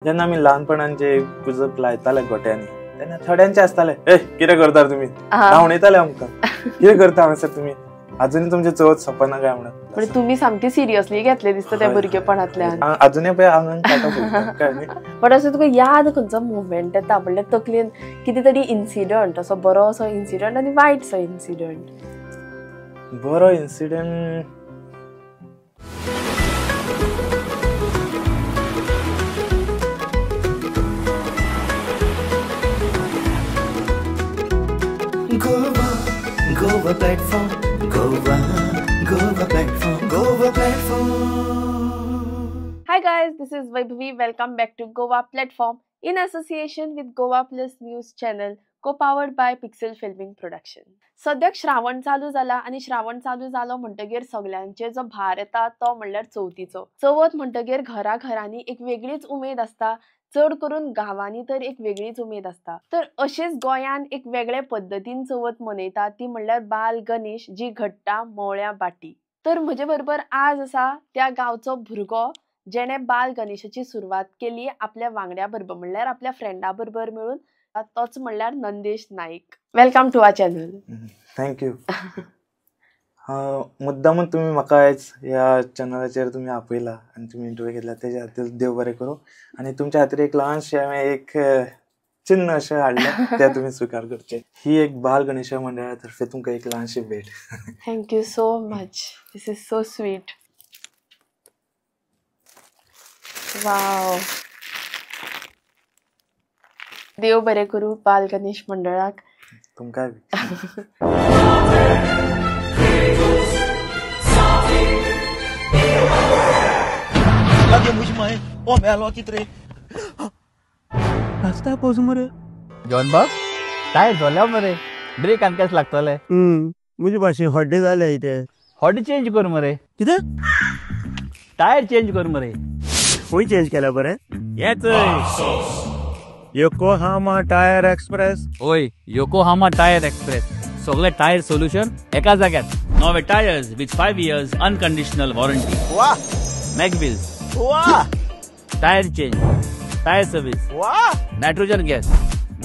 जेन्ना आमी ल्हानपणान जे पुजप लायताले गोट्यांनी तेन्ना थोड्यांचे आसताले, ए कितें करता तुमी, धांवणयताले आमकां, कितें करता हांगासर तुमी, अजूनय तुमचे चवथ सोंपना काय म्हणून. पण तुम्ही सामके सिरियसली घेतले दिसता त्या भुरगेपणांतल्यान. अजूनय पळय आंगान कांटो फुलता काय. बट असो तुका याद खंयचो मुवमेंट येता, म्हणल्यार तकलेन कितें तरी इन्सिडंट, असो बरो असो इन्सिडंट आनी वायटसो इन्सिडंट? बरो incident Goa, Goa platform, Goa, Goa platform, Goa platform. Hi guys, this is Vaibhavi. Welcome back to Goa Platform in association with Goa Plus News Channel, co-powered by Pixel Filming Production. सद्याक श्रावण चालू जाला आनी श्रावण चालू जालो म्हणटगीर सगळ्यांचे जो भार येता तो म्हणल्यार चवथीचो. चवथ म्हणटगीर घरा घरांनी एक वेगळीच उमेद आसता, चड करून गांवांनी तर एक वेगळीच उमेद आसता. तर अशेंच गोंयान एक वेगळे पद्दतीन चवथ मनयता, ती म्हणल्यार बाल गणेश, जी घडटा मोळ्या बाटी. तर म्हजे बरोबर आज आसा त्या गांवचो भुरगो जेणे बाल गणेशाची सुरवात केली आपल्या वांगड्या बरोबर, म्हणल्यार आपल्या फ्रेंडा बरोबर मेळून, तोच म्हणल्यार Nandesh Naik. Welcome to our channel. Thank you. मुद्दामून तुम्ही म्हाका आयज ह्या चॅनलाचेर तुमी आपयला आनी तुमी इंटरव्यू घेतला तेज्या खातीर देव बरें करूं. आनी तुमच्या खातीर एक ल्हानशें हांवें एक चिन्न अशें हाडलें तें तुमी स्विकार करचें. ही एक बाल गणेशा मंडळा तर्फे तुमकां एक ल्हानशी भेट. Thank you so much, this is so sweet. Wow, देव बरें करूं बाल गणेश मंडळाक. तुमकां जॉन बाब टायर जोल्या मरे, ब्रेक आमकांच लागतले. म्हजे भाशेन हड्डे जाले ते, हड्डे चेंज कर मरे. कितें टायर चेंज कर मरे? खंय चेंज केला बरें? येच योकोहामा टायर एक्सप्रेस. ओय, योकोहामा टायर एक्सप्रेस, सगळे टायर सोल्युशन एका जाग्यार. नवे tyres with 5 years unconditional warranty. वा! मॅगव्हील्स. वा! Tyre change, tyre service. वा! Nitrogen gas,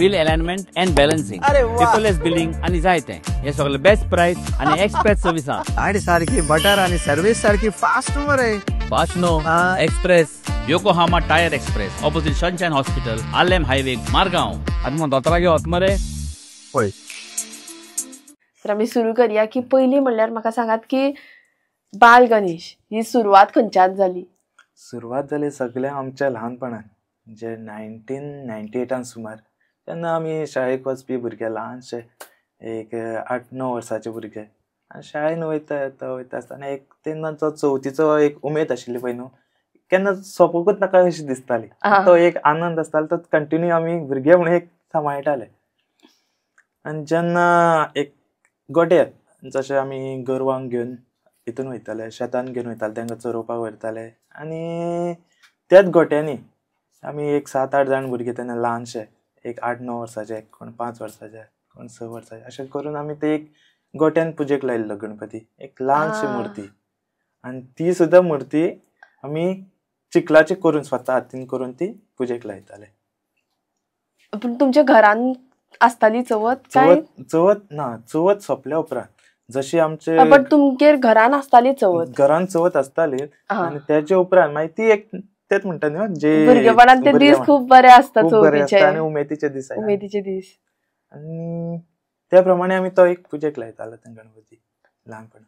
wheel alignment and balancing, paperless billing आनी जायते. हे सगळे बेस्ट प्राइस आनी एक्सप्रेस सर्व्हिसा. आणि सारखी बटर आणि सर्व्हिस सारखी फास्ट मरे. Fast no, express. Yokohama tyre express, opposite Sunshine hospital, Arlem highway, Margao. आतां मग दोतोराक वच मरे. पळय तर आमी सुरू करया की पयलीं म्हणल्यार म्हाका सांगात की बाल गणेश ही सुरवात खंयच्यान जाली? सुरवात जाली सगळ्या आमच्या ल्हानपणान, म्हणजे 1998 सुमार. तेन्ना आमी शाळेक वचपी भुरगे, ल्हानशे एक 8-9 वर्साचे भुरगे, आनी शाळेन वयता येता वयता आसतना एक तेन्ना जो चवथीचो एक उमेद आशिल्ली पळय न्हू, केन्ना सोंपूंकच नाका अशी दिसताली. तो एक आनंद आसतालो, तो कंटिन्यू आमी भुरगे म्हणून एक सांबाळटाले. आनी जेन्ना एक गोटे जशे आमी गोरवांक घेवन हितून वयताले, शेतान घेवन वयताले, तांकां चरोवपाक व्हरताले. आनी त्याच गोट्यांनी आमी एक 7-8 जाण भुरगे तेन्ना ल्हानशे, एक 8-9 वर्साचे, कोण 5 वर्साचे, कोण 6 वर्साचे, अशें करून आमी ते एक गोट्यान पुजेक लायिल्लो गणपती, एक ल्हानशी मुर्ती. आनी ती सुद्दां मुर्ती आमी चिखलाची करून स्वता हातीन करून ती पुजेक लायताले. पूण तुमच्या घरान आसताली चवथ? चवथ ना, चवथ सोंपल्या उपरांत जशी आमचे, बट तुमगेर घरान आसताली चवथ? घरान चवथ आसताली आनी तेजे उपरांत मागीर ती एक तेच म्हणटा न्हू, जे भुरगेपणान ते दीस खूब बरे आसता, चवथीचे आनी उमेदीचे दीस, उमेदीचे दीस. आनी त्या प्रमाणे आमी तो एक पुजेक लायताले गणपती ल्हानपणान.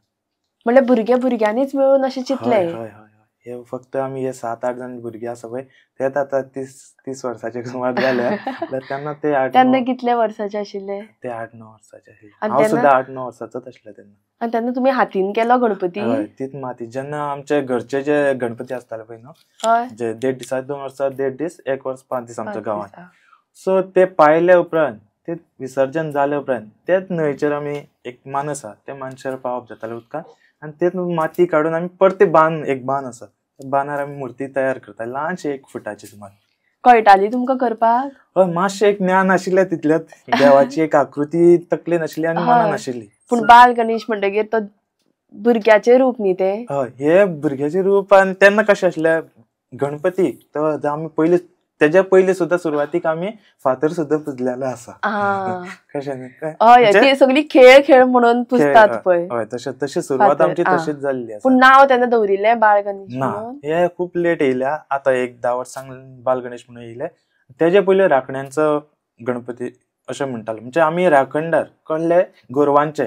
म्हणल्यार भुरगे भुरग्यांनीच मेळून अशें चिंतलें? हय हय हय. हे फक्त आमी हे 7-8 जाण भुरगे आसा पळय, तेच आतां 30 वर्साचे सुमार जाल्या. तेन्ना ते तेन्ना कितले वर्साचे आशिल्ले? ते 8-9 वर्साचे आशिल्ले. हांव सुद्दां 8-9 वर्साचोच आशिल्लो तेन्ना. आनी तेन्ना तुमी हातीन केलो गणपती? हय, तीच माती. जेन्ना आमचे घरचे जे गणपती आसताले पळय न्हू, जे 1.5 दिसा, 2 वर्सां 1.5 दीस, 1 वर्स 5 दीस आमच्या गांवांत. सो ते पायल्या उपरांत, ते विसर्जन जाल्या उपरांत त्याच न्हंयचेर आमी एक मान आसा, त्या मानशेर पावप जातालें उदकांत. आनी तेच माती काडून आमी परते बांद, एक बांद आसा, बांदार आमी मुर्ती तयार करता, ल्हानशी 1 फुटाची सुमार. कळटाली तुमकां करपाक? हय, मातशें एक ज्ञान आशिल्लें तितल्यात, देवाची एक आकृती तकलेन आशिल्ली आनी मनान आशिल्ली. पूण बाल गणेश म्हणटगीर तो भुरग्याचें रूप न्ही तें? हय, हे भुरग्याचें रूप. आनी तेन्ना कशें आशिल्लें, गणपती तो आमी पयलीं तेज्या पयलीं सुद्दां सुरवातीक आमी फातर सुद्दां पुजलेलो आसा. कशें हय, ती सगळी खेळ खेळ म्हणून पुजतात पळय. हय, तशें तशी सुरवात आमची तशीच जाल्ली आसा. पूण नांव तेन्ना दवरिल्लें बाळ गणेश ना, हे खूब लेट येयल्या. आतां एक 10 वर्सांक बाल गणेश म्हणून येयले. तेजे पयलीं राखण्यांचो गणपती अशें म्हणटाले. म्हणजे आमी राखणदार कडले गोरवांचे,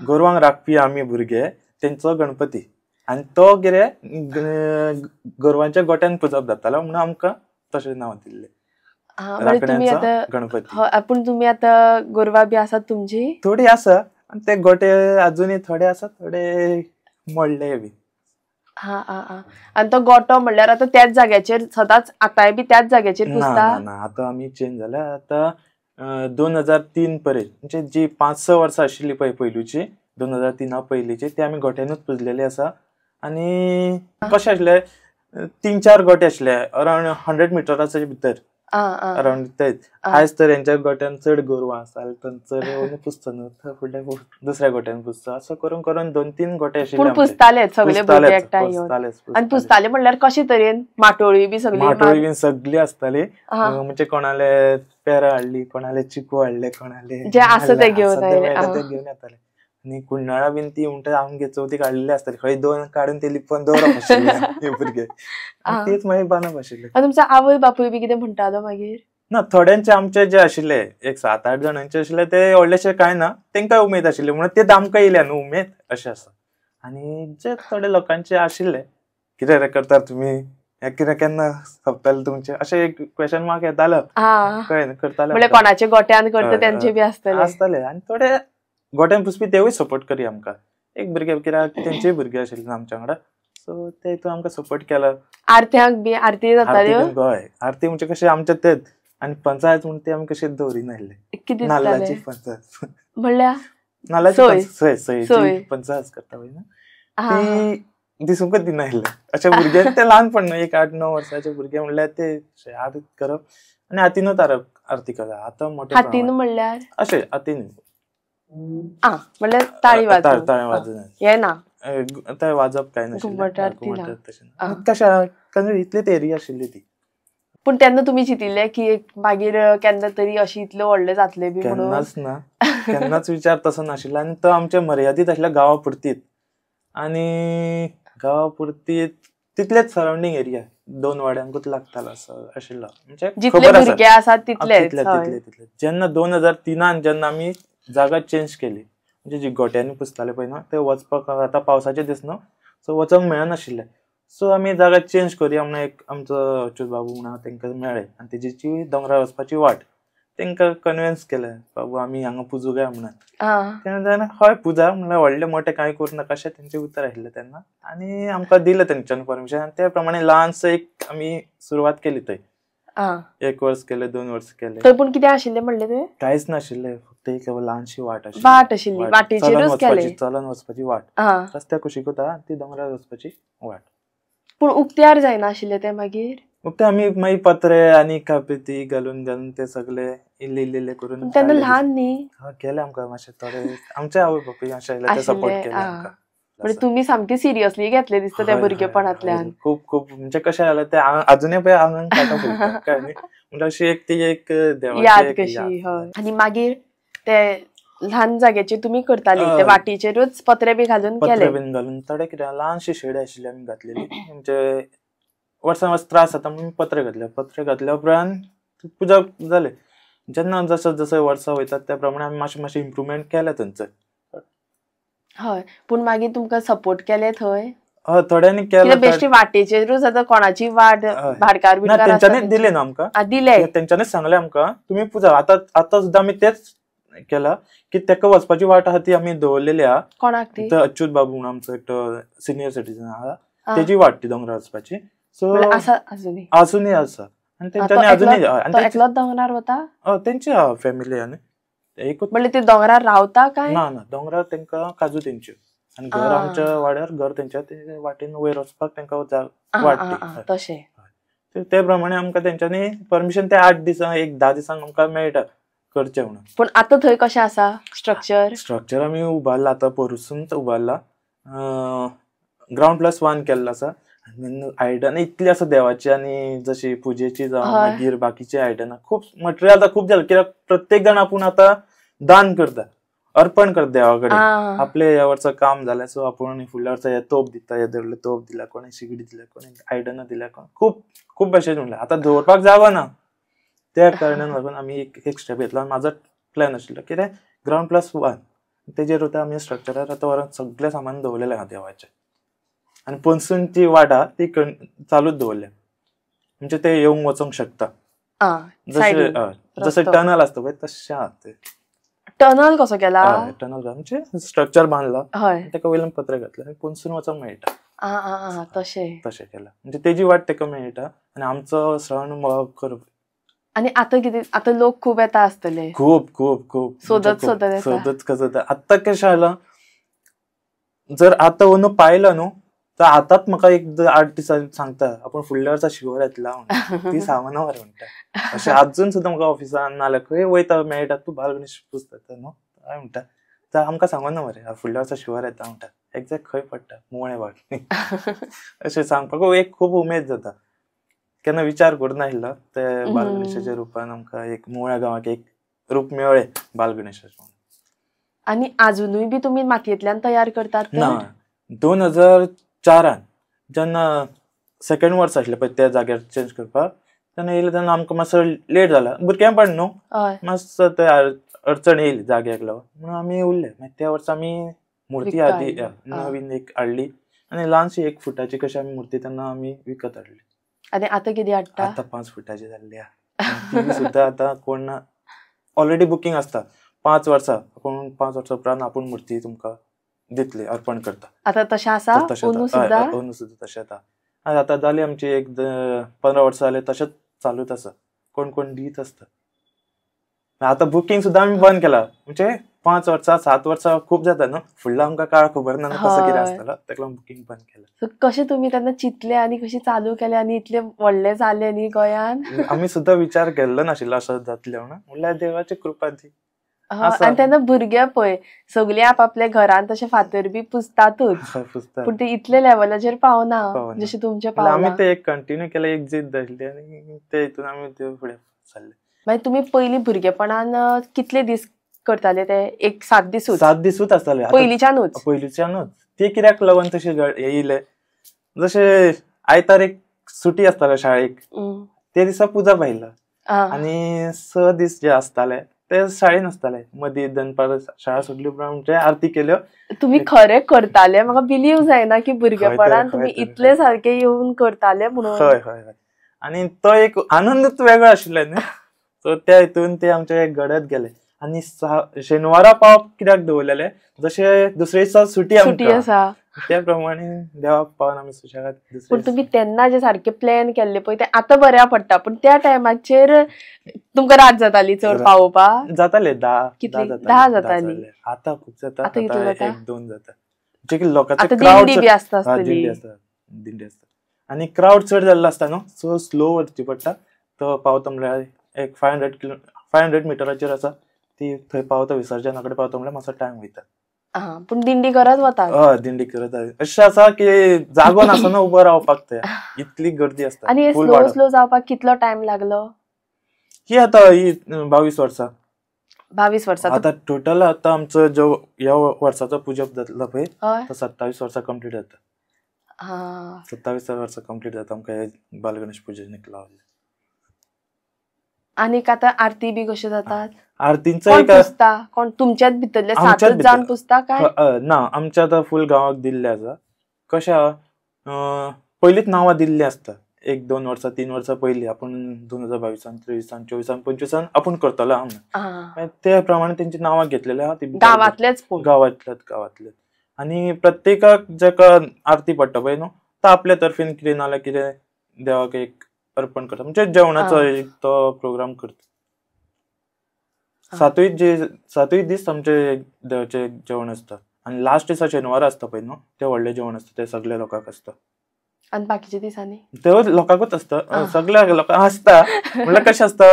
गोरवांक राखपी आमी भुरगे, तेंचो गणपती. आनी तो कितें गोरवांच्या गोट्यान पुजप जातालो म्हणून आमकां तशें नांव दिल्लें, राखण्यांचो गणपती. पूण तुमी आतां गोरवां बी आसात तुमची? थोडी आसा, आनी ते गोटे अजुनूय थोडे आसा, थोडे मोडले बी. हा हा. आनी तो गोटो म्हणल्यार आतां त्याच जाग्याचेर सदांच आतांय बी त्याच जाग्याचेर पुजता? ना, आतां आमी चेंज जाल्या. आतां 2003 पर्यंत, म्हणजे जी 5-6 वर्सां आशिल्ली पळय पयलूची, 2003 पयलींची, ते आमी गोट्यानूच पुजलेली आसा. आनी कशें आशिल्लें, 3-4 गोटे आशिल्ले अरावंड 100 मिटराच्या भितर अरावंड तेच. आयज तर हेंच्या गोट्यान चड गोरवां आसा, थंयसर येवन पुजता न्हू, फुडल्या दुसऱ्या गोट्यान पुजता, असो करून करून 2-3 गोटे आशिल्ले. पुजताले सगळे भुरगे एकठांय येवन. आनी पुजताले म्हणल्यार कशे तरेन? माटोळी बी सगळी? माटोळी बी सगळी आसताली. म्हणजे कोणाले पेरां हाडली, कोणाले चिकू हाडले, कोणाले जे आसा ते घेवन येताले. आनी कुंडाळां बीन ती म्हणटा आमगे चवथीक हाडलेली आसताली, खंय 2 काडून ते लिपोवन दवरप आशिल्ले भुरगे, तेच मागीर बांदप आशिल्ले. तुमचो आवय बापूय बी कितें म्हणटालो मागीर? ना, थोड्यांचे आमचे जे आशिल्ले एक 7-8 जाणांचे आशिल्ले ते व्हडलेशे कांय ना, तेंकां उमेद आशिल्ली म्हणून ते आमकां येयल्या न्हू उमेद, अशें आसा. आनी जे थोडे लोकांचे आशिल्ले कितें रे करतात तुमी, कितें केन्ना सोंपतलें तुमचें, अशें एक क्वेश्चन मार्क येतालो. कळ्ळें, करताले कोणाचे गोट्यान करता तेंचे बी आसतले आसताले. आनी थोडे गोट्यान पुजपी तेवूय सपोर्ट करी आमकां. एक भुरगे कित्याक तेंचेय भुरगे आशिल्ले आमच्या वांगडा, सो ते हितून आमकां सपोर्ट केलो. आरत्यांक बी आरती जाताल्यो? हय, आरती म्हणजे कशें आमचे तेच. आनी पंचायत म्हणून ते आमी कशें दवरिनाशिल्ले, नाल्लाची पंचायत म्हणल्यार नाल्लाची सय सयची पंचायत करता पळय ना, ती दिसूंकच दिनाशिल्ले अशे भुरगे. ते ल्हानपण न्हू, एक 8-9 वर्साचे भुरगे म्हणल्यार ते आरती करप आनी हातीनूच आरती करप. आतां मोठे हातीन म्हणल्यार अशें हातीन म्हणल्यार ताळी वाजोवन हे ना, ताळी वाजप कांय नाशिल्लें. कशें इतलीच एरिया आशिल्ली ती. पूण तेन्ना तुमी चिंतिल्लें की मागीर केन्ना तरी अशें इतलें व्हडलें जातलें बी म्हणून? केन्नाच ना, केन्नाच विचार तसो नाशिल्लो. आनी तो आमच्या मर्यादीत आशिल्ल्या गांवा पुरतीत, आनी गांवा पुरतीत तितलेच सरावंडींग एरिया 2 वाड्यांकूच लागतालो असो आशिल्लो. म्हणजे जितले भुरगे आसात तितले तितले तितले. जेन्ना 2003 जेन्ना आमी जागा चेंज केली, म्हणजे जी गोट्यांनी पुजताले पळय न्हू, ते वचपाक आतां पावसाचे दीस न्हू, सो वचोंक मेळनाशिल्लें. सो आमी जागा चेंज करुया म्हणून एक आमचो अच्युत बाबू म्हणून तेंकां मेळ्ळे आनी तेजी जी दोंगरार वचपाची वाट तेंकां कन्विन्स केलें, बाबू आमी हांगा पुजू काय म्हणून. तेन्ना हय पुजा म्हणल्यार व्हडलें मोठें कांय करूं नाका अशें तेंचें उतर आशिल्लें तेन्ना. आनी आमकां दिलें तेंच्यान परमिशन. आनी ते प्रमाणे ल्हानसो एक आमी सुरवात केली थंय. 1 वर्स केलें, 2 वर्स केलें. थंय पूण कितें आशिल्लें म्हणलें तुवें? कांयच नाशिल्लें, फक्त एक ल्हानशी वाट आशिल्ली. वाट आशिल्ली, वाटेचेरूच केलें. चलन वचपाची वाट, रस्त्या कुशीक वता ती दोंगरार वचपाची वाट. पूण उक्त्यार जायनाशिल्लें तें मागीर? उक्ते आमी मागीर पत्रे आनी कापेती घालून घालून ते सगळे इल्ले इल्ले इल्ले करून. तेन्ना ल्हान न्ही? केलें आमकां मातशें थोडे आमचे आवय बापूय आशिल्ले ते सपोर्ट केले आमकां. म्हणजे तुम्ही सामके सिरियसली घेतले दिसता त्या भुरगेपणांतल्यान? खूब खूब. म्हणजे कशें जालें ते अजुनूय पळय आंगान कांटो फुलता, कळ्ळें न्ही. म्हणजे अशी एक ती एक देवाची याद कशी. हय. आनी मागीर ते ल्हान जाग्याचेर तुमी करताली ते वाटीचेरूच पत्रे बी घालून केले? पत्रे बीन घालून थोडे कितें ल्हानशी शेड आशिल्ली आमी घातलेली. म्हणजे वर्सान वर्स त्रास जाता म्हणून पत्रे घातले. पत्रे घातल्या उपरांत पुजा जाले. जेन्ना जसो जसो वर्सां वयतात त्या प्रमाणे आमी मातशें मातशें इम्प्रुवमेंट केलें थंयसर. हय. पूण मागीर तुमकां सपोर्ट केले थंय? हय, थोड्यांनी केलें. बेश्टी वाटेचेरूच आतां कोणाची वाट भाटकार बिटकार तेंच्यांनीच दिलें न्हू आमकां, दिलें तेंच्यांनीच सांगलें आमकां तुमी पुजा. आतां आतां सुद्दां आमी तेच केलां की तेका वचपाची वाट आहा ती आमी दवरलेली आहा. कोणाक ती? अच्युत बाबू म्हणून आमचो एकटो सिनियर सिटीजन आहा, तेजी वाट ती दोंगरार वचपाची. सो अजुनूय आसा. आनी तेंच्यांनी अजुनूय एकलोच दोंगरार वता? हय, तेंची फॅमिली आनी एकूच. म्हणल्यार ते दोंगरार रावता काय? ना ना, दोंगरार तेंकां काजू तेंच्यो आनी घर आमच्या वाड्यार, घर तेंच्या वाटेन वयर वचपाक तेंकां वाट ती. तशें ते प्रमाणे आमकां तेंच्यांनी परमिशन ते 8 दिसांक एक 10 दिसांक आमकां मेळटा करचें म्हणून. पूण आतां थंय कशें आसा स्ट्रक्चर? स्ट्रक्चर आमी उबारला आतां, पोरसून उबारला. ग्रावंड प्लस 1 केल्लो आसा आयडनां इतली आसा देवाची आनी जशी पुजेची जावं मागीर बाकीचे आयडनां खूब मटेरियल आतां खूब जालें कित्याक प्रत्येक जाण आपूण आतां दान करता, अर्पण करता देवा कडेन. आपले ह्या वर्सा काम जालें सो आपूण फुडल्या वर्सा हे तोप दिता, हे धरले तोप दिला, कोणें शिगडी दिल्या, कोणें आयडनां दिल्या, कोण खूब खूब भशेन म्हणलें आतां दवरपाक जागो ना. त्या कारणान लागून आमी एक स्टेप घेतलो आनी म्हाजो प्लॅन आशिल्लो कितें ग्रावंड प्लस 1 तेजेर आतां आमी स्ट्रक्चरार आतां व्हरोन सगळें सामान दवरलेलें आहा देवाचें आनी पसून ती वाट आहा ती चालूच दवरल्या म्हणजे ते येवंक वचोंक शकता. जशें जशें टनल आसता पळय तशें आहा ते. टनल कसो केला? टनल म्हणजे स्ट्रक्चर बांदला तेका वयल्यान पत्रे घातले आनी पसून वचोंक मेळटा. तशें तशें केलां म्हणजे तेजी वाट तेका मेळटा आनी आमचो सण करप. आनी आतां कितें आतां लोक खूब येता आसतले? खूब खूब खूब सोदत सोदत येता. सोदत कसो आतां कशें जालां जर आतां अंदू पायला न्हू तर आतांच म्हाका एक 8 दिसांनी सांगता आपूण फुडल्या वर्सा शिवर येतला म्हणटा, ती सांगना मरे म्हणटा. अशें आजून सुद्दां म्हाका ऑफिसान नाल्यार खंय वयता मेळटा तूं बाल गणेश पुजता न्हू काय म्हणटा तर आमकां सांगना मरे फुडल्या वर्सा शिवर येता म्हणटा. एग्जॅक्ट खंय पडटा मुळे वाट अशें सांगपाक एक खूब उमेद जाता. केन्ना विचार करनाशिल्लो ते बाल गणेशाच्या रुपान आमकां एक मुळ्या गांवाक एक रूप मेळ्ळें बाल गणेशाचें. आनी आजुनूय बी तुमी मातयेंतल्यान तयार करतात? ना, 2004 जेन्ना सेकंड वर्स आशिल्लें पळय त्या जाग्यार चेंज करपाक तेन्ना येयलें तेन्ना आमकां मातसो लेट जाला भुरगेंपण न्हू मातसो ते अडचण येयली जाग्याक लागून म्हणून आमी उरले. मागीर त्या वर्सा आमी मुर्ती आदी नवीन एक हाडली आनी ल्हानशी 1 फुटाची कशी आमी मुर्ती तेन्ना आमी विकत हाडली. आनी आतां कितें हाडटा? आतां 5 फुटाची जाल्ली आहा. ती सुद्दां आतां कोण ना, ऑलरेडी बुकींग आसता 5 वर्सां आपूण 5 वर्सां उपरांत आपूण मुर्ती तुमकां दितले अर्पण करता. आतां तशें आसा? अंदू सुद्दां तशें आतां. आनी आतां जाली आमची एक 15 वर्सां जाले तशेंच चालूच आसा, कोण कोण दीत आसता. आतां बुकींग सुद्दां आमी बंद केलां म्हणजे 5 वर्सां 7 वर्सां खूब जाता न्हू, फुडलो आमकां काळ खबर ना कसो कितें आसतलो, ताका लागून बुकींग बंद केलां. कशें तुमी तेन्ना चिंतलें आनी कशें चालू केलें आनी इतलें व्हडलें जालें न्ही गोंयान? आमी सुद्दां विचार केल्लो नाशिल्लो अशें जातलें म्हणून, म्हणल्यार देवाची कृपा ती. आनी तेन्ना भुरगे पळय सगळे आपापल्या घरान तशे फातर बी पुजतातूच, पूण ते इतले लेवलाचेर पावना जशें तुमचें पावना. आमी ते एक कंटिन्यू केलें, एक जिद्द आशिल्ली आनी ते हितून आमी ते फुडें चल्ले. मागीर तुमी पयलीं भुरगेपणान कितले दीस करताले ते? एक 7 दिसूच? 7 दिसूच आसताले पयलींच्यानूच? पयलींच्यानूच. ते कित्याक लागून तशें येयले जशें आयतार एक सुटी आसताले शाळेक ते दिसा पुजा पायला आनी 6 दीस जे आसताले ते शाळेन आसताले. मदीं दनपार शाळा सोडली उपरांत म्हणजे आरती केल्यो. तुमी खरें करताले? म्हाका बिलीव जायना की भुरगेपणान तुमी इतले सारके येवन करताले म्हणून. हय हय हय. आनी तो एक आनंदच वेगळो आशिल्लो न्ही, सो त्या हितून ते आमचे घडत गेले. आनी शेनवारा पावप कित्याक दवरलेले जशें दुसरे दिसा सुटी आसा त्या प्रमाणे देवाक पावन आमी सुशेगाद. पूण तुमी तेन्ना जे सारके प्लॅन केल्ले पळय ते आतां बऱ्या पडटा, पूण त्या टायमाचेर तुमकां रात जाताली चड पावोवपाक? जाताले 10 10 जाताली. आतां खूब जाता, आतां 1-2 जाता. जे की लोकांचे दिंडी बी आसता, दिंडी आसता, दिंडी आसता आनी क्रावड चड जाल्लो आसता न्हू, सो स्लो वचची पडटा. तो पावता म्हणल्यार एक 500 मिटराचेर आसा ती थंय पावता, विसर्जना कडेन पावता म्हणल्यार मातसो टायम वयता. पूण दिंडी करत वता? हय, दिंडी करत. अशें आसा की जागो नासतना उबो रावपाक थंय इतली गर्दी आसता. आनी स्लो स्लो जावपाक कितलो टायम लागलो? ही आतां ही 22 वर्सां. 22 वर्सां आतां टोटल. आतां आमचो जो ह्या वर्साचो पुजप जातलो पळय तो 27 वर्सां कंप्लीट जाता. 27 वर्सां कंप्लीट जाता आमकां बाल गणेश पुजेक लावले. आनीक आतां आरती बी कश्यो जातात? आरतींचो कोण पुजता? कोण तुमच्याच भितरले 7 जाण पुजता काय? ना, आमच्या आतां फूल गांवाक दिल्ले आसा. कशें आहा पयलींच नांवां दिल्लीं आसता, 1-2 वर्सां 3 वर्सां पयलीं आपूण 2022 23 24 25 आपूण करतलो आहा म्हणून, ते प्रमाणे तेंची नांवां घेतलेली आहा ती गांवांतलेच. गांवांतलेच गांवांतलेच. आनी प्रत्येकाक जाका आरती पडटा पळय न्हू तो आपल्या तर्फेन कितें नाल्यार कितें देवाक एक अर्पण करता, म्हणजे जेवणाचो एक तो प्रोग्राम करता. 7 दीस आमचे देवाचे जेवण आसता आनी लास्ट दिसा शेनवार आसता पळय न्हू ते व्हडलें जेवण आसता, ते सगळे लोकांक आसता. आनी बाकीच्या दिसांनी ते लोकांकूच आसता, सगळ्या लोकांक आसता. म्हणल्यार कशें आसता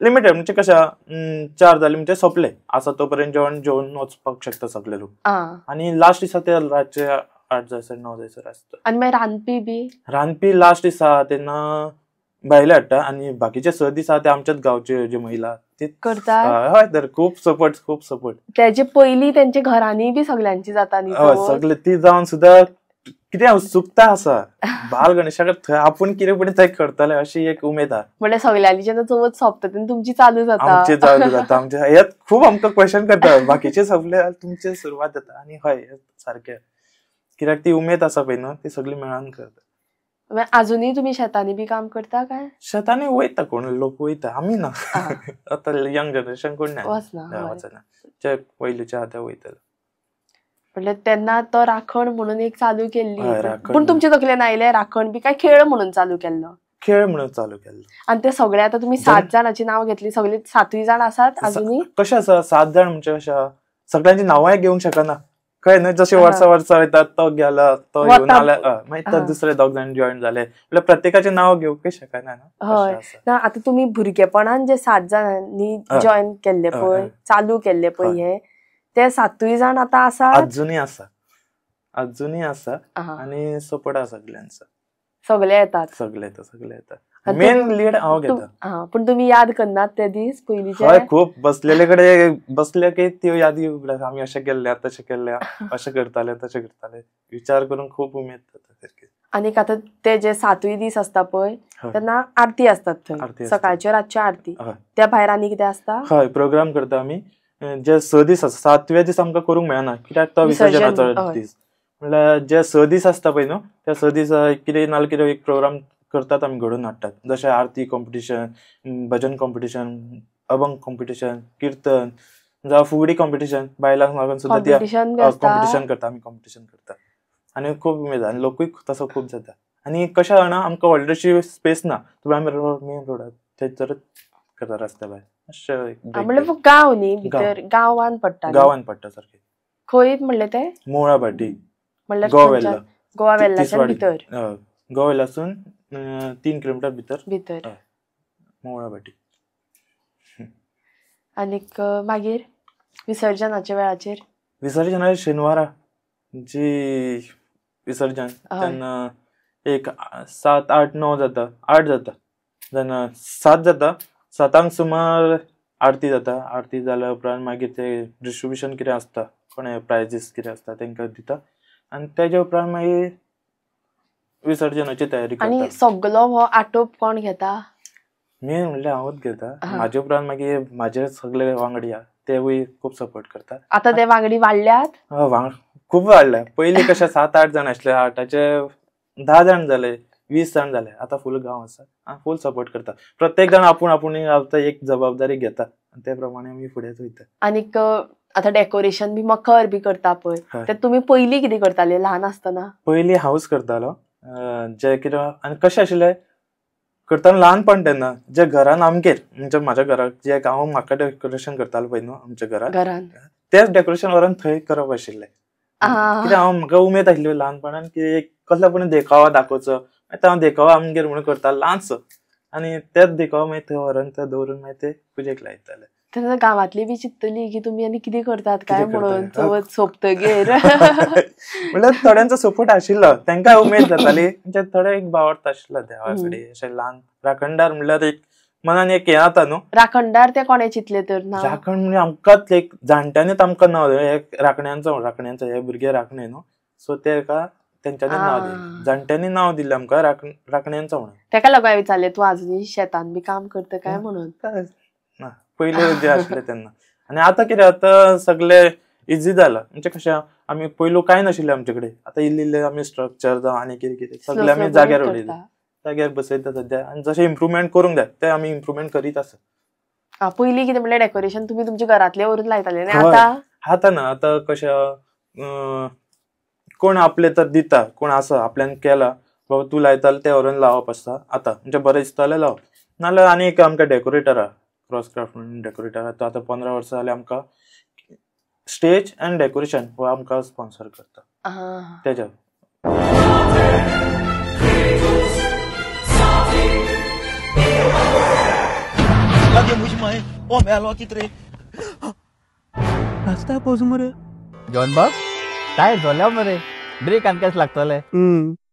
लिमिटेड, म्हणजे कशें 4 जाले म्हणजे सोंपले आसा तो पर्यंत जेवण जेवन वचपाक शकता सगळे लोक. आनी लास्ट दिसा ते रातचे 8 जायसर 9 जायसर आसता. आनी मागीर रांदपी बी? रांदपी लास्ट दिसा तेन्ना भायले हाडटा आनी बाकीचे 6 दीस आहा ते आमच्याच गांवचे जे महिला ते करतात. हय तर खूब सपोर्ट, खूब सपोर्ट. तेजे पयली तेंच्या घरांनी बी सगळ्यांची जाता न्ही? हय सगळे ती जावन सुद्दां कितें उत्सुकता आसा बाल गणेशाक थंय आपूण कितें पळय थंय करतले अशी एक उमेद आहा. म्हणल्यार सगळ्यांनी जेन्ना चवथ सोंपता तेन्ना तुमची चालू जाता. आमचे चालू जाता. आमचे हे खूब आमकां क्वेश्चन करता बाकीचे सगळे तुमचे सुरवात जाता. आनी हय सारकें कित्याक ती उमेद आसा पळय न्हू ती सगळी मेळान करता. अजूनय तुमी शेतांनी बी काम करता काय? शेतांनी वयता कोण लोक वयता, आमी ना. आतां यंग जनरेशन कोण ना, वचना. जे पयलींचे आहा ते वयतले. म्हणल्यार तेन्ना तो राखण म्हणून एक चालू केल्ली, पूण तुमच्या तकलेन आयले राखण बी काय खेळ म्हणून चालू केल्लो? खेळ म्हणून चालू केल्लो. आनी ते सगळे आतां तुमी 7 जाणांची नांव घेतली, सगळे 7 जाण आसात अजूनय? कशें आसा 7 जाण म्हणजे कशें सगळ्यांची नांवांय घेवंक शकना, कळ्ळें न्हू? जशें वर्सां वर्सां वयतात तो गेला तो येवन आला मागीर दुसरे 2 जाण जॉयन जाले, म्हणल्यार प्रत्येकाचें नांव घेवंकय शकना. हय ना आतां तुमी भुरगेपणान जे 7 जाणांनी जॉयन केल्ले पळय, चालू केल्ले पळय, हे ते 7 जाण आतां आसा? अजुनूय आसा, अजुनूय आसा आनी सपोर्ट आसा सगळ्यांचो. सगळे येतात? सगळे येतात, सगळे येतात. मेन लीड हांव घेता. पूण तुमी याद करनात ते दीस पयलींचे? हय खूब बसलेले कडेन बसले की त्यो यादी उगडास, आमी अशें केल्ले तशें केल्ले, अशें करताले तशें करताले, विचार करून खूब उमेद जाता. आनी आतां ते जे 7 दीस आसता पळय तेन्ना आरती आसतात थंय, सकाळच्यो रातच्यो आरती, त्या भायर आनी कितें आसता? हय प्रोग्राम करता आमी. जे 6 दीस आसता 7व्या दीस आमकां करूंक मेळना कित्याक तो विसर्जनाचो दीस. म्हणल्यार जे 6 दीस आसता पळय न्हू त्या 6 दीस कितें ना कितें एक प्रोग्राम करतात आमी, घडोवन हाडटात. जशें आरती कॉम्पिटिशन, भजन कॉम्पिटिशन, अभंग कॉम्पिटिशन, किर्तन जावं फुगडी कॉम्पिटिशन, बायलांक लागून सुद्दां ती कॉम्पिटिशन करता आमी, कॉम्पिटिशन करता. आनी खूब उमेद आनी लोकूय तसो खूब जाता. आनी कशें जाणा आमकां व्हडलीशी स्पेस ना, तुमी आमी मेन रोडार थंयसरच करता रस्त्या भायर. म्हणल्यार गांव न्ही भितर गांवान पडटा? गांवान पडटा सारकें. खंय म्हणलें तें? मोळा भाटी, म्हणल्यार गोवा वेल्ला. गोवा वेल्लाच्यान भितर? गोवा वेल्लासून 3 किलोमिटर भितर भितर मोळा भाटी. आनीक मागीर विसर्जनाच्या वेळाचेर? विसर्जनाच्या शेनवारा जी विसर्जन तेन्ना एक 7, 8, 9 जाता, 8 जाता तेन्ना 7 जाता, 7 सुमार आरती जाता. आरती जाल्या उपरांत मागीर ते डिस्ट्रिब्युशन कितें आसता, कोणे प्रायजीस कितें आसता तेंकां दिता आनी तेज्या उपरांत मागीर विसर्जनाची तयारी करता. आनी सगलो हो आटोप कोण घेता? मेन म्हणल्यार हांवूच घेता. म्हाजे उपरांत मागीर म्हाजे सगळे वांगडी आहा तेवूय खूब सपोर्ट करता. आतां ते वांगडी वाडल्यात? हय खूब वाडल्या. पयलीं कशें 7-8 जाण आसले, 8चे 10 जाण जाले, 20 जाण जाले, आतां फूल गांव आसा, फूल सपोर्ट करता. प्रत्येक जाण आपूण आपूण आतां एक जबाबदारी घेता आनी ते प्रमाणे आमी फुडें वयता. आनीक आतां डेकोरेशन बी मखर बी करता पळय, ते तुमी पयलीं कितें करताले ल्हान आसतना? पयलीं हांवूच करतालो जे कितें. आनी कशें आशिल्लें करतना ल्हानपण तेन्ना जे घरान आमगेर म्हणजे म्हाज्या घराक जे हांव म्हाका डेकोरेशन करतालो पळय न्हू आमच्या घरान, तेच डेकोरेशन व्हरून थंय करप आशिल्लें. कित्याक हांव म्हाका उमेद आशिल्ली ल्हानपणान की एक कसलो पूण देखावो दाखोवचो, मागीर हांव देखावो आमगेर म्हणून करतालो ल्हानसो, आनी तेच देखावो मागीर थंय व्हरून थंय दवरून मागीर ते पुजेक लायताले. तेन्ना गांवांतली बी चिंततली की तुमी आनी कितें करतात काय म्हणून चवथ सोंपतगीर? म्हणल्यार थोड्यांचो सपोर्ट आशिल्लो, तांकां उमेद जाताली, म्हणजे थोडे एक भावार्थ आशिल्लो देवा कडेन. अशें ल्हान राखणदार म्हणल्यार एक मनान एक हें जाता न्हू. राखणदार ते कोणें चिंतले तर ना? राखण म्हणजे आमकांच एक जाणट्यांनीच आमकां नांव दिलें, राखण्यांचो, राखण्यांचो हे भुरगे राखणे न्हू, सो तेका तेंच्यांनी नांव दिलें, जाणट्यांनी नांव दिलें आमकां राखण्यांचो म्हणून. तेका लागून हांवें विचारलें तूं आजुनूय शेतान बी काम करता काय म्हणून? ना पयले जे आशिल्ले तेन्ना. आनी आतां कितें आतां सगळें इजी जालां. म्हणजे कशें आमी पयलू कांय नाशिल्लें आमचे कडेन, आतां इल्लें इल्लें आमी स्ट्रक्चर जावं आनी कितें कितें सगळें आमी जाग्यार उडयलें, जाग्यार बसयता सद्या. आनी जशें इम्प्रुवमेंट करूंक जाय तें आमी इम्प्रुवमेंट करीत आसा. पयलीं कितें म्हणल्यार डेकोरेशन तुमी तुमच्या घरांतलें व्हरून लायताले? आतां आतां ना, आतां कशें कोण आपले तर दिता, कोण आसा आपल्यान केला बाबा तूं लायताले तें व्हरून लावप आसता आतां, म्हणजे बरें दिसता जाल्यार लावप, नाजाल्यार आनी एक आमकां डेकोरेटर आहा, क्रॉस क्राफ्ट म्हणून डेकोरेटर आहा, तो आतां 15 वर्सां जालीं आमकां स्टेज आनी डेकोरेशन हो आमकां स्पॉन्सर करता तेज्या. जॉन बाब टायर जाल्या मरे. ब्रेक आनी कशें लागतले?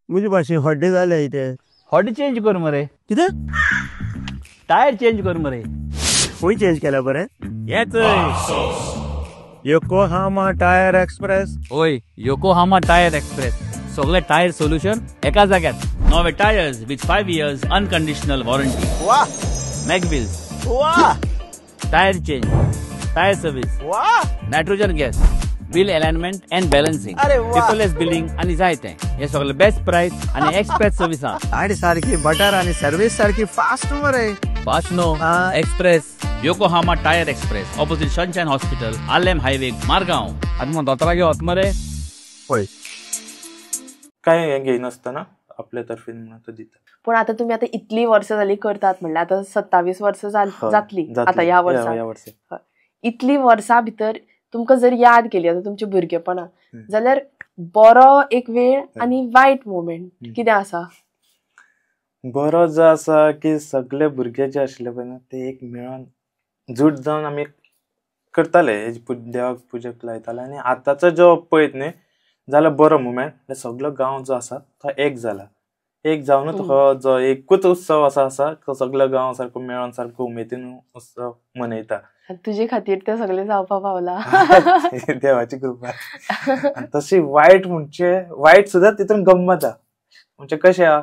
म्हजे भाशेन हड्डे जाले ते. हड्डे चेंज कर मरे. कितें? टायर चेंज कर मरे. खंय चेंज केल्या बरें? येच योकोहामा टायर एक्सप्रेस. ओय, योकोहामा टायर एक्सप्रेस, सगळे टायर सोल्युशन एका जाग्यार. नवे tyres with 5 years unconditional warranty. वा! मॅग व्हील्स. वा! Tyre change, tyre service. वा! Nitrogen gas, wheel alignment and balancing, paperless billing आणि जाय ते. हे सगळे बेस्ट प्राइस आणि एक्सप्रेस सर्व्हिस. आणि सारखी बटर आणि सर्व्हिस सारखी फास्ट मरे. Fast no, express. Yokohama tyre express, opposite Sunshine hospital, Arlem highway, Margao. आता मग दोतोराक वत मरे. पळय काय हें घेयनासतना आपले तर्फेन म्हणून तो दिता. पूण आतां तुमी आतां इतली वर्सां जाली करतात म्हणल्यार आतां 27 वर्सां जातली आतां ह्या वर्सा. इतली वर्सां भितर तुमकां जर याद केली आतां तुमच्या भुरगेपणां जाल्यार बरो एक वेळ आनी वायट मोमेंट कितें आसा? बरो जो आसा की सगळे भुरगे जे आशिल्ले पळय न्हू ते एक मेळोन जूट जावन आमी करताले, देवाक पुजेक लायताले. आनी आतांचो जो पळयत न्ही जाल्यार बरो मुमेंट, सगळो गांव जो आसा तो एक जाला. एक जावनूच हो जो एकूच उत्सव आसा आसा तो सगळो गांव सारको मेळोन सारको उमेदीन उत्सव मनयता. तुजे खातीर ते सगळे जावपा पावला, देवाची कृपा. तशी वायट म्हणजे वायट सुद्दां तितून गम्मत आहा. म्हणजे कशें आहा,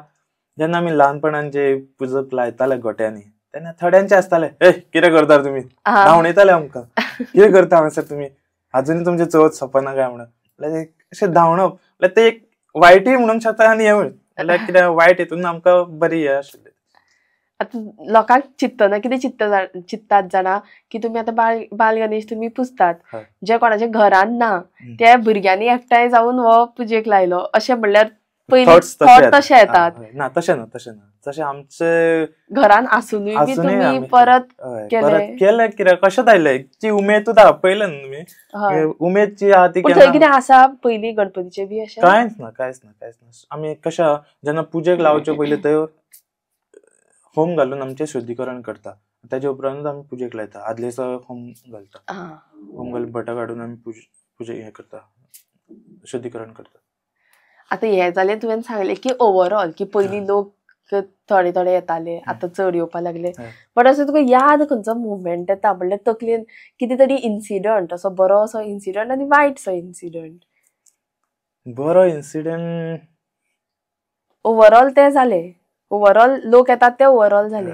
जेन्ना आमी ल्हानपणान जे पुजक लायताले गोट्यांनी तेन्ना थोड्यांचे आसताले, ए कितें करता तुमी, धांवणयताले आमकां, कितें करता हांगासर तुमी, अजूनय तुमची चवथ सोंपना काय म्हणून अशें धांवणप. म्हणल्यार ते एक वायटूय म्हणूंक शकता आनी हें म्हणल्यार कितें वायट हितून आमकां बरी हें आशिल्लें. आतां लोकांक चिंतना कितें चिंत्तात जाणा की तुमी आतां बाल गणेश तुमी पुजतात, जे कोणाच्या घरान ना त्या भुरग्यांनी एकठांय जावन हो पुजेक लायलो अशें म्हणल्यार पयलीं थॉट तशें येतात. ना तशें ना, तशें ना. तशें आमचे घरान आसुनूय बी तुमी परत केलें कित्याक कशें आयलें ती उमेदूच आहा पळयलें न्हू तुमी, उमेद जी आहा ती. थंय कितें आसा पयलीं गणपतीचें बी अशें? कांयच ना, कांयच ना, कांयच ना. आमी कशें जेन्ना पुजेक लावचे पयलीं थंय होम घालून आमचें शुद्धीकरण करता, ताजे उपरांतूच आमी पुजेक लायता. आदले दिसा होम घालता, होम घालून भटाक हाडून आमी पुजे हें करता, शुद्धीकरण करता. आतां हें जालें तुवें सांगलें की ओवरऑल की पयलीं लोक थोडे थोडे येताले, आतां चड येवपाक लागले. बट असो तुका याद खंयचो मुवमेंट येता म्हणल्यार तकलेन कितें तरी इन्सिडंट असो बरो असो इन्सिडंट आनी वायटसो इन्सिडंट? बरो इन्सिडंट ओवरऑल ते जाले, ओवरऑल लोक येतात ते ओवरऑल जाले,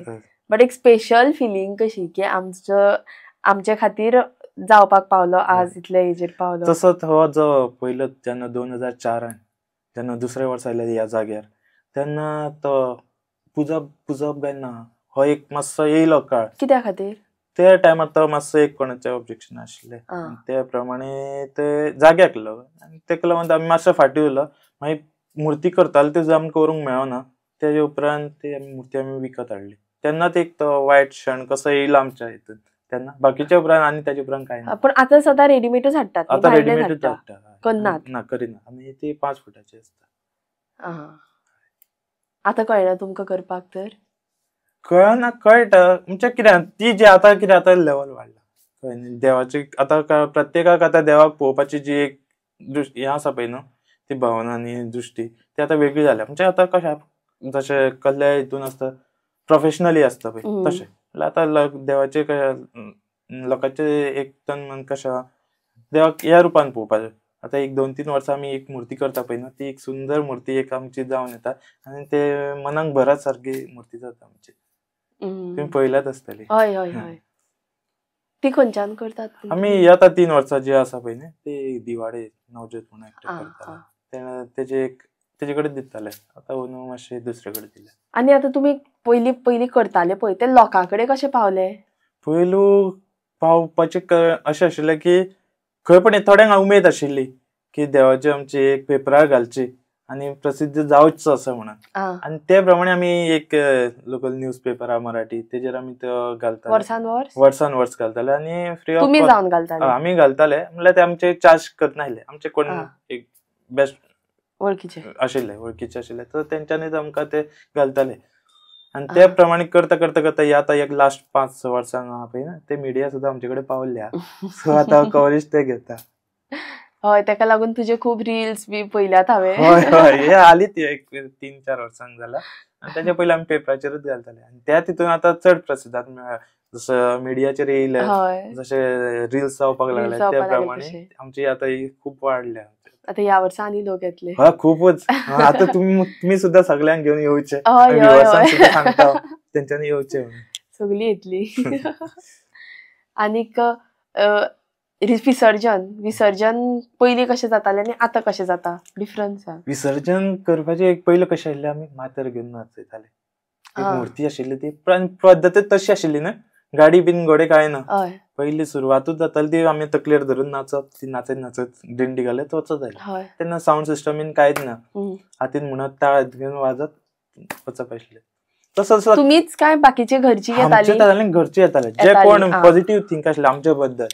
बट एक स्पेशल फिलींग कशी की आमचे खातीर जावपाक पावलो आज इतले एजीर पावलो. तसोच हो जो पयलो जेन्ना 2004 जेन्ना दुसऱ्या वर्सा आयले ह्या जाग्यार तेन्ना तो पुजप काय ना हो एक मातसो येयलो काळ. कित्या खातीर? त्या टायमार तो मातसो एक कोणाचें ऑब्जेक्शन आशिल्लें त्या प्रमाणे ते जाग्याक लागलो आनी तेका लागून आमी मातसो फाटीं उरलो. मागीर मुर्ती करताले त्यो आमकां करूंक मेळना, तेजे उपरांत ती मुर्ती आमी विकत हाडली. तेन्नाच एक तो वायट क्षण कसो येयलो आमच्या हितून तेन्ना. बाकीच्या उपरांत आनी तेजे उपरांत कांय ना. पण आतां सदां रेडीमेडूच हाडटात? आतां रेडीमेडूच हाडटा, करनात ना, करिना आमी. ती 5 फुटाची आसता. आतां कळना तुमकां करपाक? तर कळना, कळटा म्हणजे कितें ती जी आतां कितें आतां लेवल वाडला कळ्ळें देवाची. आतां प्रत्येकाक आतां देवाक पळोवपाची जी एक हें आसा पळय न्हू ती भावना आनी दृश्टी ती आतां वेगळी जाल्या. म्हणजे आतां कशें जशें कसल्या हितून आसता प्रोफेशनली आसता पळय तशें. म्हणल्यार आतां देवाचे लोकांचे एक तन मन कशें देवाक ह्या रुपान पळोवपाचें. आतां एक 2-3 वर्सां आमी एक मुर्ती करता पळय न्हू ती एक सुंदर मुर्ती एक आमची जावन येता आनी ते मनाक भरत सारकी मुर्ती जाता आमची. तुमी पळयल्यात आसतली. हय हय हय. ती खंयच्यान करतात आमी? आतां 3 वर्सां जी आसा पळय न्ही ती दिवाडे नवज्योत म्हणून एकटें करता, तेजे एक तेजे कडेन दिताले. आतां न्हू मातशें दुसरे कडेन दिले. आनी आतां तुमी पयलीं पयलीं करताले पळय ते लोकां कडेन कशें पावले? पयलू पावपाचें अशें आशिल्लें की खंय पण थोड्यांक उमेद आशिल्ली की देवाची आमची एक पेपरार घालची आनी प्रसिद्ध जावचो असो म्हणून, आनी ते प्रमाणे आमी एक लोकल न्यूज पेपर आहा मराठी तेजेर आमी तो घालताले, वर्सान वर्स वर्सान वर्स घालताले. आनी फ्री ऑफ तुमी जावन घालताले? आमी घालताले म्हणल्यार ते आमचे चार्ज करनासले, आमचे कोण एक बेस्ट वळखीचे आशिल्ले, वळखीचे आशिल्ले, तर तेंच्यांनीच आमकां ते घालताले. आनी ते प्रमाणे करता करता करता ही आतां एक लास्ट 5-6 वर्सांक आहा पळय ना ते मिडिया सुद्दां आमचे कडेन पावल्या, सो आतां कवरेज ते घेता. हय, तेका लागून तुजे खूब रिल्स बी पयल्यात हांवें. हय हय, हे हालींच एक 3-4 वर्सांक जाला. आनी तेच्या पयलीं आमी पेपराचेरूच घालताले आनी त्या तितून आतां चड प्रसिद्धात मेळ्ळा. जसो मिडियाचेर येयले, जशे रिल्स जावपाक लागले त्या प्रमाणे आमची आतां ही खूब वाडल्या. आतां ह्या वर्सा आनी लोक येतले. हय, खूबच. आतां तुमी सुद्दां सगळ्यांक घेवन येवचे, सुद्दां सांगता तेंच्यांनी येवचे, सगळी येतली. आनीक विसर्जन, विसर्जन पयलीं कशें जातालें आनी आतां कशें जाता, डिफरन्स आसा? विसर्जन करपाचें एक पयलीं कशें आशिल्लें, आमी माथ्यार घेवन नाचयताले. एक मूर्ती आशिल्ली ती पद्दत तशी आशिल्ली न्हू, गाडी बीन घोडे कांय ना. पयली सुरवातूच जाताली ती आमी तकलेर धरून नाचप, ती नाचत नाचत दिंडी घालत वचत जाले. तेन्ना सावंड सिस्टम बीन कांयच ना, हातीन म्हणत ताळ घेवन वाजत वचप आशिल्लें. तसो तुमीच काय बाकीचे घरची येताले, घरचे येताले जे कोण पॉझिटिव्ह थिंक आशिल्ले आमच्या बद्दल,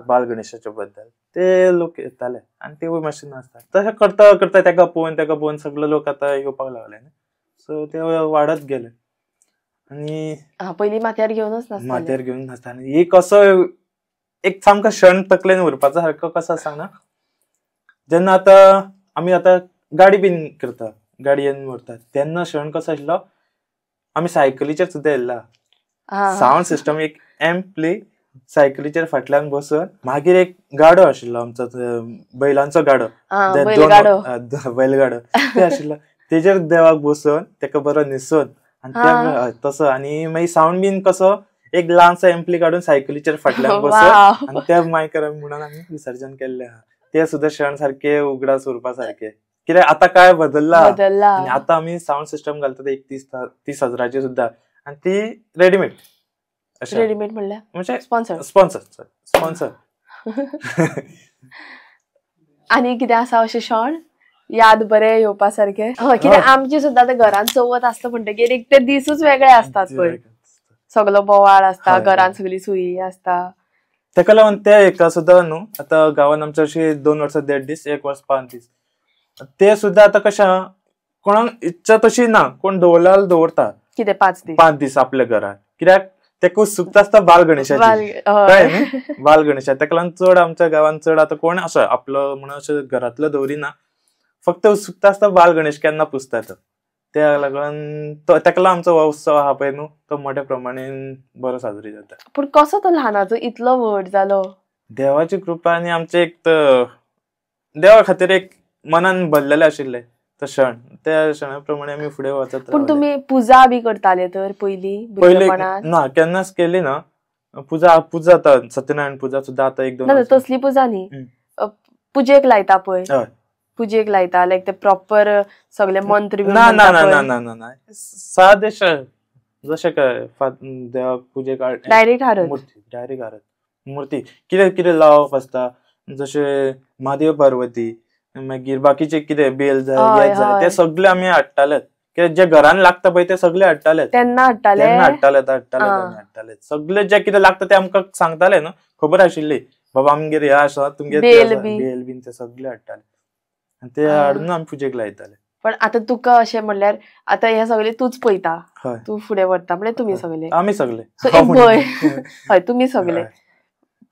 बाल गणेशाच्या बद्दल, ते लोक येताले आनी ते मातशे नाचतात. तशें करता करता तेका पळोवन तेका पळोवन सगळे लोक आतां येवपाक लागले न्ही, सो ते वाडत गेले. आनी पयलीं माथ्यार घेवनच नाचताले, माथ्यार घेवन नाचताले. एक असो एक सामको क्षण तकलेन उरपाचो सारको कसो सांगना, जेन्ना आतां आमी आतां गाडी बीन करता, गाडयेन व्हरता, तेन्ना क्षण कसो आशिल्लो, आमी सायकलीचेर सुद्दां येयला. सावंड सिस्टम एक एम्पली सायकलीचेर फाटल्यान बसून, मागीर एक गाडो आशिल्लो आमचो, बैलांचो गाडो, बैलगाडो ते आशिल्लो, तेजेर देवाक बसून तेका बरो न्हेसून आनी तसो. आनी मागीर सावंड बीन कसो एक ल्हानसो एम्पली काडून सायकलीचेर फाटल्यान बसून आनी त्या मायकार म्हणून आमी विसर्जन केल्लें आहा. ते सुद्दां क्षण सारके उगडास उरपा सारके, कित्याक आतां काय बदल्ला, आनी आतां आमी सावंड सिस्टम घालतात एक 30 हजाराची सुद्दां, आनी ती रेडीमेड. रेडीमेड म्हणल्यार म्हणजे स्पॉन्सर, स्पॉन्सर. आनी कितें आसा अशें क्षण याद बरे येवपा सारके? हय, कित्याक आमची सुद्दां आतां घरान चवथ आसता म्हणटकीर एक ते दिसूच वेगळे आसतात पळय, सगळो बोवाळ आसता, घरान सगळी सुयी आसता. तेका लागून त्या हेका सुद्दां न्हू आतां गांवान आमच्या अशी 2 वर्सां 1.5 दीस, 1 वर्स 5 दीस, ते सुद्दां आतां कशें आहा, कोणाक इच्छा तशी ना, कोण दवरला दवरता कितें 5 दीस, 5 दीस आपल्या घरान, कित्याक तेका उत्सुकता आसता बाल गणेशाची, कळ्ळें न्ही, बाल गणेशा. तेका लागून चड आमच्या गांवान चड आतां कोण असो आपलो म्हणून अशें घरांतलो दवरिना, फक्त उत्सुकता आसता बाल गणेश केन्ना पुजता तो. त्या लागून तेका लागून आमचो हो उत्सव आहा पळय न्हू, तो मोठ्या प्रमाणेन बरो साजरो जाता. पूण कसो तो ल्हानाचो इतलो व्हड जालो? देवाची कृपा आनी आमचे एक देवा खातीर एक मनान भरलेले आशिल्ले तो क्षण, त्या क्षणा प्रमाणे आमी फुडें वचत. पूण तुमी पुजा बी करताले तर पयलीं? पयलीं ना, केन्नाच केली ना पुजा. पुजा आतां सत्यनारायण पुजा सुद्दां आतां 1-2 ना, तसली पुजा न्ही, पुजेक लायता पळय, पुजेक लायता लायक ते प्रॉपर सगळे मंत्र ना ना ना ना ना ना ना, सादें जशें काय देवाक पुजेक डायरेक्ट हारत, मूर्ती डायरेक्ट हारत, मूर्ती कितें कितें लावप आसता, जशें म्हादेव पार्वती, मागीर बाकीचे कितें बेल जाय, हें जाय, ते सगळे आमी हाडटाले. कित्याक जे घरान लागता पळय ते सगळे हाडटाले, तेन्ना हाडटाले, तेन्ना हाडटाले, हाडटाले हाडटाले सगळे जे कितें लागता ते आमकां सांगताले न्हू, खबर आशिल्ली बाबा आमगेर हें आसा, तुमगेर बेल बीन, ते सगळे हाडटाले आनी ते हाडून आमी पुजेक लायताले. पण आतां तुका अशें म्हणल्यार आतां हें सगळें तूंच पळयता, तूं फुडें व्हरता, म्हणल्यार तुमी सगळे, आमी सगळे, सो एक भंय, हय तुमी सगळे,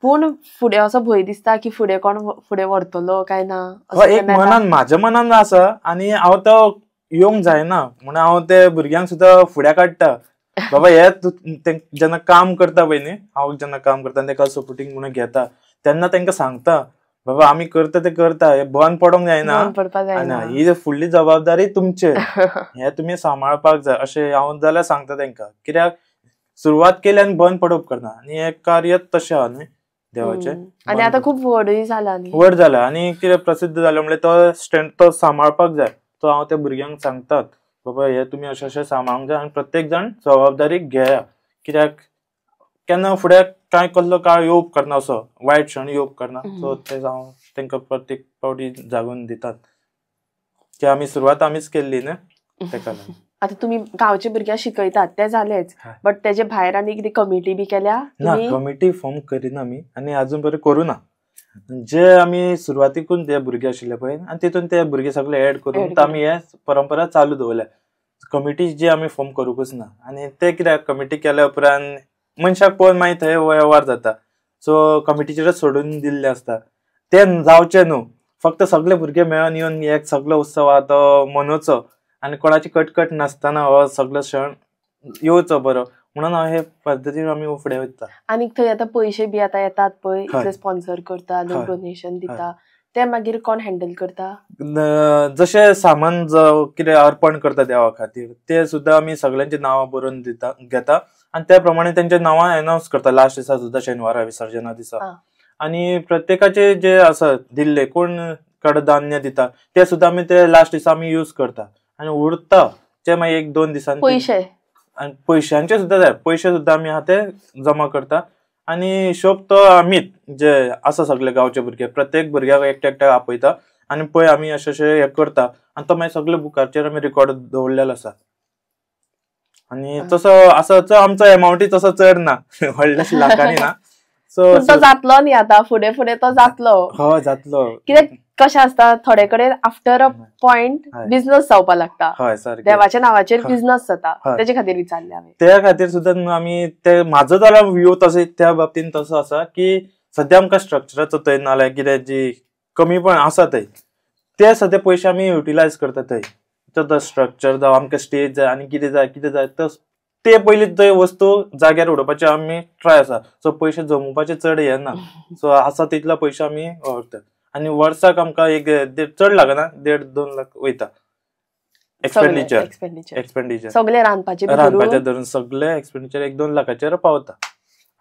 पूण फुडें असो भंय दिसता की फुडें कोण फुडें व्हरतलो काय ना? एक मनान, म्हाज्या मनान आसा आनी हांव तो येवंक जायना म्हणून हांव ते भुरग्यांक सुद्दां फुड्या काडटा, बाबा हे जेन्ना काम करता पळय न्ही, हांव जेन्ना काम करता आनी तेका सपोर्टींग म्हणून घेता तेन्ना तेंकां सांगता बाबा आमी करता ते करता, हे बंद पडोंक जायना, आनी ही फुडली जबाबदारी तुमचे, हे तुमी सांबाळपाक जाय, अशें हांव जाल्यार सांगता तेंकां. कित्याक सुरवात केली आनी बंद पडप करना, आनी हें कार्य तशें आहा न्ही देवाचें. आनी आतां खूब व्हडूय जाला, व्हड जाला आनी कितें प्रसिद्ध जालें म्हणल्यार तो स्ट्रेंथ तो सांबाळपाक जाय. तो हांव त्या भुरग्यांक सांगतात बाबा हे तुमी अशें अशें सांबाळूंक जाय आनी प्रत्येक जाण जबाबदारी घेया, कित्याक केन्ना फुडें कांय कसलो काळ येवप करना, असो वायट क्षण येवप करना. सो ते हांव तेंकां प्रत्येक फावटी जागून दितात की आमी सुरवात आमीच केल्ली न्हू तेका लागून. आतां तुमी गांवच्या भुरग्यांक शिकयतात ते जालेच, बट तेजे भायर आनी कितें कमिटी बी केल्या? ना, कमिटी फॉर्म करिना आमी आनी आजून पर्यंत करूं ना. जे आमी सुरवातीकून जे भुरगे आशिल्ले पळय आनी तितून ते भुरगे सगळे एड करून आमी हे परंपरा चालू दवरल्या. कमिटी जी आमी फॉर्म करूंकच ना. आनी ते कित्याक कमिटी केल्या उपरांत मनशाक पळोवन मागीर थंय वेव्हार जाता, सो कमिटीचेरच सोडून दिल्ले आसता. ते जावचें न्हू, फक्त सगळे भुरगे मेळून येवन एक सगळो उत्सव आहा तो मनोवचो आनी कोणाची कटकट नासतना हो सगळो क्षण येवचो बरो म्हणून हांव हे पद्दतीन आमी फुडें वयता. आनी थंय आतां पयशे बी आतां येतात पळय, इतले स्पॉन्सर करता, लोक डोनेशन दिता, ते मागीर कोण हँडल करता? जशें सामान कितें अर्पण करता देवा खातीर ते सुद्दां आमी सगळ्यांची नांवां बरोवन दिता घेता आनी त्या प्रमाणे तेंच्या नांवां एनावन्स करता लास्ट दिसा सुद्दां, शेनवारा विसर्जना दिसा. आनी प्रत्येकाचे जे आसा दिल्ले कोण कडधान्य दिता ते सुद्दां आमी ते लास्ट दिसा आमी यूज करता आनी उरता ते मागीर 1-2 दिसांनी पयशे आनी पयशांचे सुद्दां जाय, पयशे सुद्दां आमी आहा ते जमा करता. आनी हिशोब तो आमीच जे आसा सगळे गांवचे भुरगे प्रत्येक भुरग्याक एकट्या एकट्याक आपयता आनी पळय आमी अशें अशें हें करता आनी तो मागीर सगळे बुकाचेर आमी रिकॉर्ड दवरलेलो आसा. आनी तसो आसा आमचो एमावंटूय तसो चड ना, व्हडले लाखांनी ना. सो तो जातलो न्ही आतां फुडें फुडें तो जातलो. हय जातलो. कित्याक कशें आसता थोडे कडेन आफ्टर अ पॉयंट बिझनस जावपा लागता, देवाच्या नांवाचेर बिझनस जाता, तेजे खातीर विचारलें हांवें. त्या खातीर सुद्दां आमी ते म्हाजो जाल्यार व्यू तसो त्या बाबतीन तसो आसा की सद्या आमकां स्ट्रक्चराचो थंय नाल्यार कितें जी कमीपण आसा थंय ते सद्या पयशे आमी युटिलायज करता थंय. तो स्ट्रक्चर जावं आमकां स्टेज जाय आनी कितें जाय कितें जाय ते पयलीं थंय वस्तू जाग्यार उडोवपाचे आमी ट्राय आसा. सो पयशे जमोवपाचे चड हे ना, सो आसा तितले पयशे आमी व्हरता आनी वर्साक आमकां एक चड लागना, 1.5-2 लाख वयता एक्सपेंडिचर. एक्सपेंडिचर सगळे रांदपाचे धरून सगळे एक्सपेंडिचर 1-2 लाखाचेर पावता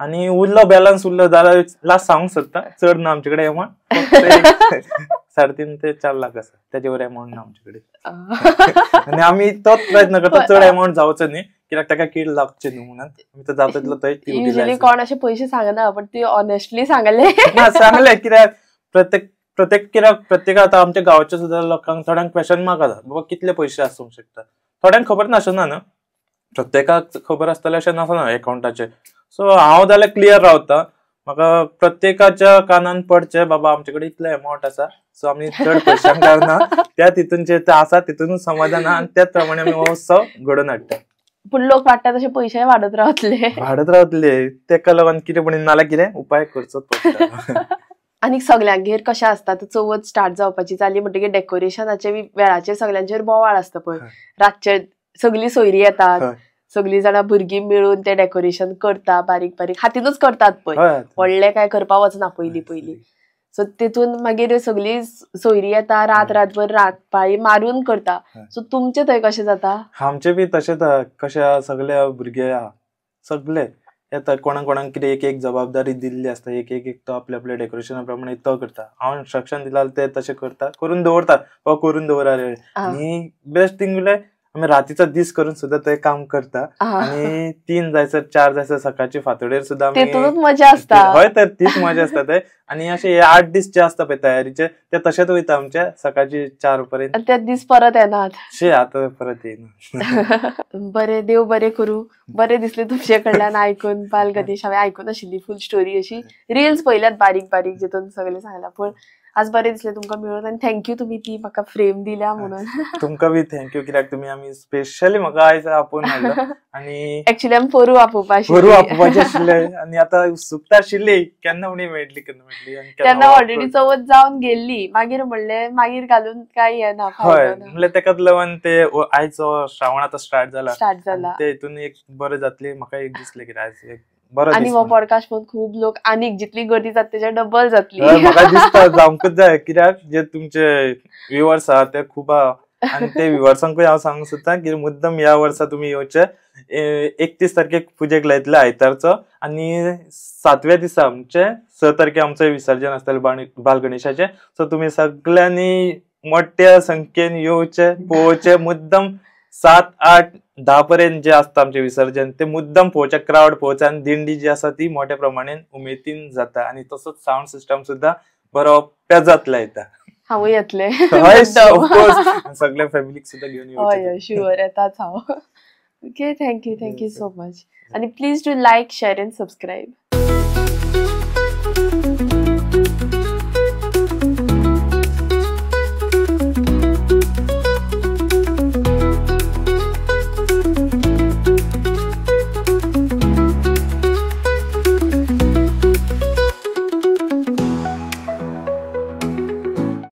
आनी उरलो बॅलन्स उरलो जाल्यार लास्ट सांगूंक सोदता चड ना आमचे कडेन एमावंट, 3.5 ते 4 लाख आसा, तेजे वयर एमावंट ना आमचे कडेन. आनी आमी तोच प्रयत्न करता चड एमावंट जावचो न्ही, कित्याक ताका कीड लागची न्हू म्हणून आमी तो जाता तितलो थंय. युजली कोण अशे पयशे सांगना, पण ती ऑनेस्टली सांगले ना, सांगले कित्याक प्रत्येक प्रत्येक कित्याक प्रत्येक आतां आमच्या गांवच्या सुद्दां लोकांक थोड्यांक क्वेशन मार्क आसा बाबा कितले पयशे आसूंक शकता, थोड्यांक खबर नासना न्हू, प्रत्येकाक खबर आसतलें अशें नासना एकावंटाचें. सो हांव जाल्यार क्लियर रावता, म्हाका प्रत्येकाच्या कानान पडचें बाबा आमचे कडेन इतले एमावंट आसा, सो आमी चड पयशांक घालना, त्या तितून जे आसा तितूनच समाधान आहा आनी त्याच प्रमाणे आमी हो उत्सव घडोवन हाडटा. पूण लोक वाडटा तशे पयशे वाडत रावतले, वाडत रावतले, तेका लागून कितें म्हणून नाल्यार कितें उपाय करचोच पडटा. आनी सगल्यांगेर कशें आसता चवथ स्टार्ट जावपाची जाली म्हणटकीर डेकोरेशनाचे वेळाचेर सगल्यांचेर बोवाळ आसता पळय, रातचे सगळीं सोयरी येतात, सगळीं जाणां भुरगीं मिळून ते डेकोरेशन करता, बारीक बारीक हातीनूच करतात पळय, व्हडलें काय करपा वचना पयलीं पयलीं. सो तितून मागीर सगळीं सोयरी येता, रात रातभर रात पाळी मारून करता. सो तुमचें थंय कशें जाता? आमचें बी तशेंच कशें सगळे भुरगे आहा सगळे येता, कोणाक कोणाक कितें एक एक जबाबदारी दिल्ली आसता, एक एक एक तो आपल्या आपल्या डेकोरेशना प्रमाणे तो करता. हांव इन्स्ट्रक्शन दिला ते तशें करता, करून दवरता, हो करून दवरा रे. आनी बेस्ट थींग म्हणल्यार आमी रातीचो दीस करून सुद्दां ते काम करता आनी 3 जायसर 4 जायसर सकाळची फांतोडेर सुद्दां तितूनच मजा आसता. हय तर तीच मजा आसता ते. आनी अशे हे 8 दीस जे आसता पळय तयारीचे ते तशेच वयता आमचे सकाळची 4 पर्यंत, ते दीस परत येनात. शे आतां परत येना. बरें, देव बरें करूं. बरें दिसलें तुमचे कडल्यान आयकून. बाल गणेश हांवें आयकून आशिल्ली फूल स्टोरी, अशी रिल्स पळयल्यात बारीक बारीक जितून सगळें सांगलां, पूण आज बरें दिसलें तुमकां मेळून आनी thank you तुमी ती म्हाका फ्रेम दिल्या म्हणून. तुमकां बी thank you, कित्याक तुमी आमी स्पेशली म्हाका आयज आपोवन हाडलो. आनी एक्चुअली आमी पोरू आपोवपाचें आशिल्लें आनी आतां उत्सुकता आशिल्ली केन्ना म्हणी मेळटली केन्ना मेळटली. तेन्ना ऑलरेडी चवथ जावन गेल्ली, मागीर म्हणलें मागीर घालून काय येना. हय म्हणल्यार तेकाच लागून ते आयज श्रावण आतां स्टार्ट जाला, ते हितून एक बरें जातलें म्हाका एक दिसलें कित्याक आयज एक आनी हो पॉडकास्ट पळोवन खूब लोक आनीक जितली गर्दी जाता तेच्या डबल जातली म्हाका दिसता, जावंकच जाय कित्याक जे तुमचे व्युवर्स आहा ते खूब आहा आनी ते व्युवर्सांकूय हांव सांगूंक सोदता की मुद्दम ह्या वर्सा तुमी येवचे. 31 तारखेक पुजेक लायतले आयतारचो आनी 7व्या दिसा आमचे 6 तारखे आमचें विसर्जन आसतलें बाल गणेशाचें. सो तुमी सगळ्यांनी मोठ्या संख्येन येवचे, पळोवचे मुद्दम 7, 8, 10 पर्यंत जे आसता आमचें विसर्जन ते मुद्दम पळोवचें, क्रावड पळोवचें आनी दिंडी जी आसा ती मोठ्या प्रमाणेन उमेदीन जाता आनी तसोच सावंड सिस्टम सुद्दां बरो पेजात लायता. हांवूय येतलें सगळ्या फॅमिलीक सुद्दां घेवन येवचें. हय शुअर येताच हांव. Okay, thank you, thank you so much. आनी please do like, share and subscribe.